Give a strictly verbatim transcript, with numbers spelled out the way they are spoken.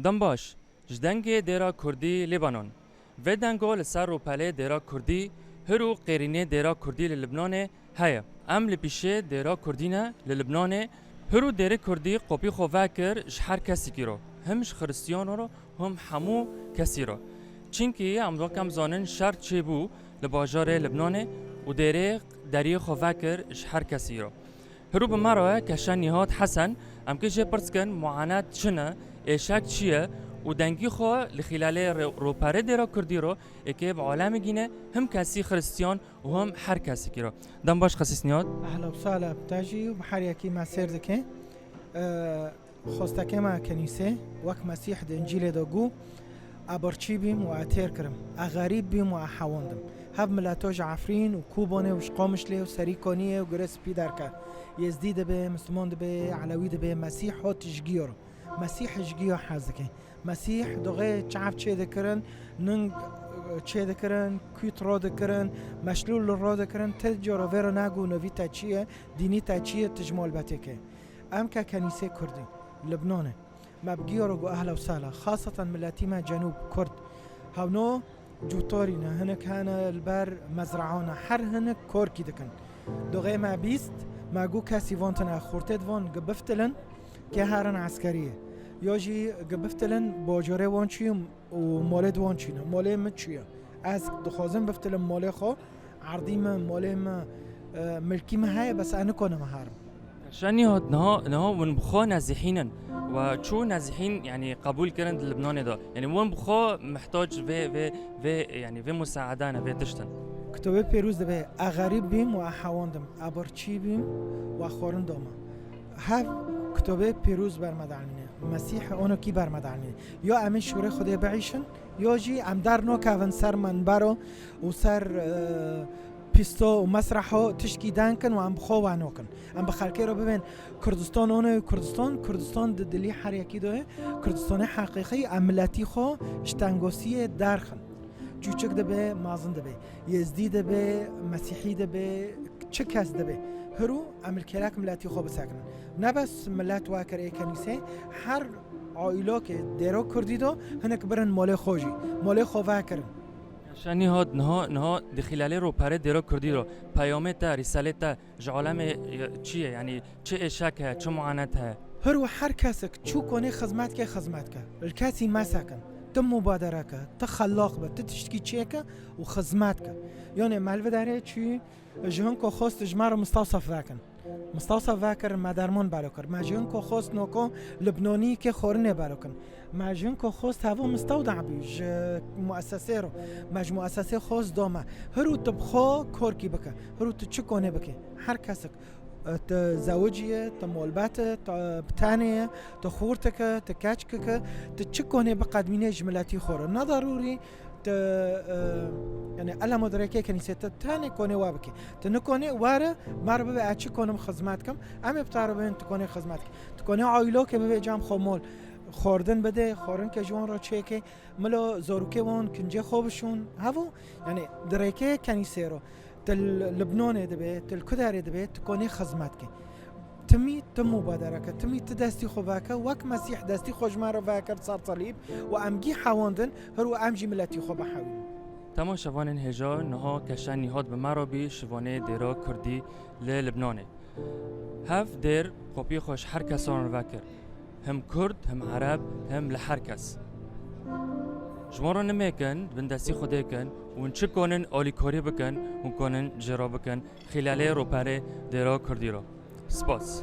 Dem baş, ji dengê dêra kurdî Lîbanon. Vê dengo li ser rûpelê dêra kurdî, hir û qêrînê dêra kurdî li Libnanê heye. Em li pîşê dêra kurdî ne li Libnanê. Hir û dêrê kurdî qopî xwe vekir ji her kesekî re, him ji xiristiyano re, him hemû kesî re. Çinkî em wek em zanin şer çêbû li bajarê Libnanê û dêrê deriyê xwe vekir ji her kesî re. Hiro bi me re ye Keşe Nîhat Hesen, em kê jê pirs kin, muanet çi ne, êşek çi ye û dengî xwe li xîlalê rê-, rûperê dêra kurdî re êkê bi alemê gîne, him kesî xiristiyan û him her kesekî re. Dem baş Qesîs Nîhat. Ehla û sahla bi te jî û bi her yekî me sêr dike. Xwestekê me kenîsê, wek Mesîh di Încîlê de got, "E birçî bîm û e têr kirim, e xerîb bîm û e hewandm." Hev mileto ji Efrîn û Kobanê û ji Qamişlê û Serîkaniyê û Girê Spî derke. Yêzdî dibe, Misliman dibe, Elewî dibe, Mesîh hat ji giyo re. Mesîh ji giyo hez dike. Mesîh doxê çav çê dikirin, ning çê dikirin, kût ro dikirin, meşlûl ro dikirin, ti cara vê re nagot novî te çi ye, dînî te çi ye, tu ji malbetê ke. Em ke kenîsê kurdî, Libnanê. Me bi giyo re got ehla û sahla, xaseten miletî me cenûb, kurd. Hewno cutarî ne, hinek hene li ber mezraana, her hinek korkî dikin. Doxê me bîst, me got kesî van tine, xortê di van gi biftilin, ke herin eskeriyê. Ya jî gi biftilin bajarê wan çi ye û malê di wan çi ne. Malê min çi ye. Ez dixwazim biftilim malê xwe, erdî min, malê min, e, milkî min heye, bes ez nikonim herim. Şenî hat niha, niha hûn bi xwe nezîhîn in. We çû nezîhîn, yanî qebûl kirin di Libnanê de. Yanî hûn bi xwe mihtac vê, vê, vê, yanî vê musaade ne, vê tiştin. Kitobê pêrûz dibe, e xerîb bîm û e hewandim, e birçî bîm û e xwarin doma. Hev kitobê pêrûz bermedanîne. Mesîh ono kî bermedanîne. Ya em ê şûrê Xwedê biîşin, ya jî em dernokevin ser menbero û ser, e, pîsto û mesreho tişkî denkin û em bi xwe weno kin. Em bi xelkê re bibên Kurdistan ono ye Kurdistan, Kurdistan di dilî her yekî de ye. Kurdistanê heqîqî em miletî xwe ji tengosiyê derxin. Çûçik dibe, mazin dibe, Yêzdî dibe, Mesîhî dibe, çi kes dibe. Hiro em li kêlek miletî xwe bisekinin. Ne bes milet wekir ê kenîsê, her aîlokê dêro kurdî de hinek birin molê xwe jî. Molê xwe vekirin. Şenî hat niha, niha di xîlalê ro perê dêro kurdî ro. Peyamê te, rîsalê te ji alemê, e, çi ye? Yanî çi êşek heye, çi muanet heye? Hiro her kesek çû konê xizmet ke, xizmet ke. Li kesî mesekin. Tu mubadere ke, tu xellaq be, tu tiştkî çêke û xizmet ke. Yanê me li vê derê çû ji hin ku xwest ji me re mistewsa vekin. Mistewsa vekirin me derman belo kir. Me ji hin ku xwest noko Libnanî ke xwarinê belo kin. Me ji hin ku xwest hevo mistewda bû ji muesesê re. Me ji muesesê xwest dome. Hiro tu bi xwe korkî bike. Hiro tu çi konê bike. Her kesek. Tu zewicî ye, tu molbet e, tu bi tenê ye, tu xortik e, tu keçkik e, tu çi konê biqedmînê ji miletî xwe re. Ne darûrî tu, e, yanî elemo dirêkê kenîsê tu tenê konê we bikî. Tu nikonê were, me re bibe ez çi konim xizmet kim, em ê bi te re bibên tu konê xizmet kî. Tu konê aîlokê bibê cem xwe mol. Xwardin bide, xwarin ke ji wan re çêke, milo zarokê wan kincê xwe bişûn. Hevo, yanî dirêkê kenîsê re. Tu li Libnanê dibe, tu li ku derê dibe, tu konê xizmet ke. Timî tu mubadere ke, timî tu destî xwe veke, wek Mesîh destî xwe ji me re vekir ser salîb û em gî hewandin, hiro em jî miletî xwe bihewînin. Temaşevanên hêja, niha Keşe Nîhat bi me re bî, şivanê dêra kurdî li Libnanê. Hev dêr qopî xwe ji her kesan re vekir. Him kurd, him ereb, him li her kes. Ji wan re nimêkin, bin destî Xwedê kin, hûn çi konin alîkarî bikin, hûn konin jê re bikin, xîlalê roperê dêra kurdî re. Spas.